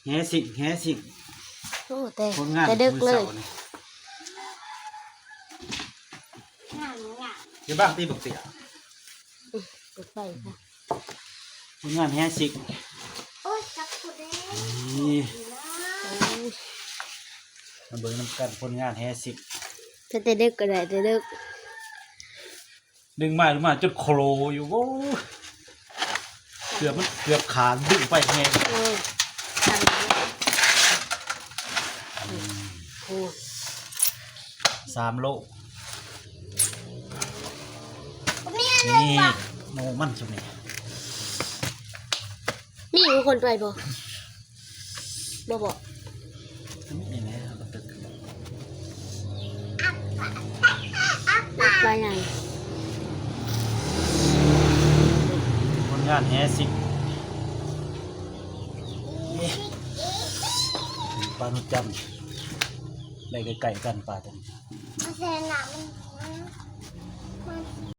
ແຫສິກ ແຫສິກ ໂອ້ ແຕ່ ຄົນງານ ແຕ່ເດິກເລີຍ ມື້ເຊົ້ານີ້ ຢ່າບັ້ງຕີບັກເຕ້ຍ ອືມ ເປີດໄຟ ຄົນງານແຫສິກ ໂອ້ຍ ຈັບຜູ້ໃດ ນີ້ ໂອ້ຍ ມາເບິ່ງນຳກັນ ຄົນງານແຫສິກ ແຕ່ເດິກກໍໄດ້ ແຕ່ເດິກ ດຶງມາ ດຶງມາຈົນໂຄລຢູ່ ໂອ້ຍ ເກືອບ ມັນເກືອບຂາດ ດຶງໄປແຮງ ເອີ ສັ່ນເລີຍ ອືມ ໂອ້ ສາມໂລ ນີ້ ໂມມັນຊຸມນີ້ ມີຄົນໄປບໍ່? ບໍ່ ບໍ່ ອັນນີ້ແຫຼະ ເຮົາກໍຕຶກ ປາໃຫຍ່ ຜົນງານແຫສິກ ປານວນຈັນ ໄດ້ໃກ້ໆກັນປາຕົວນີ້.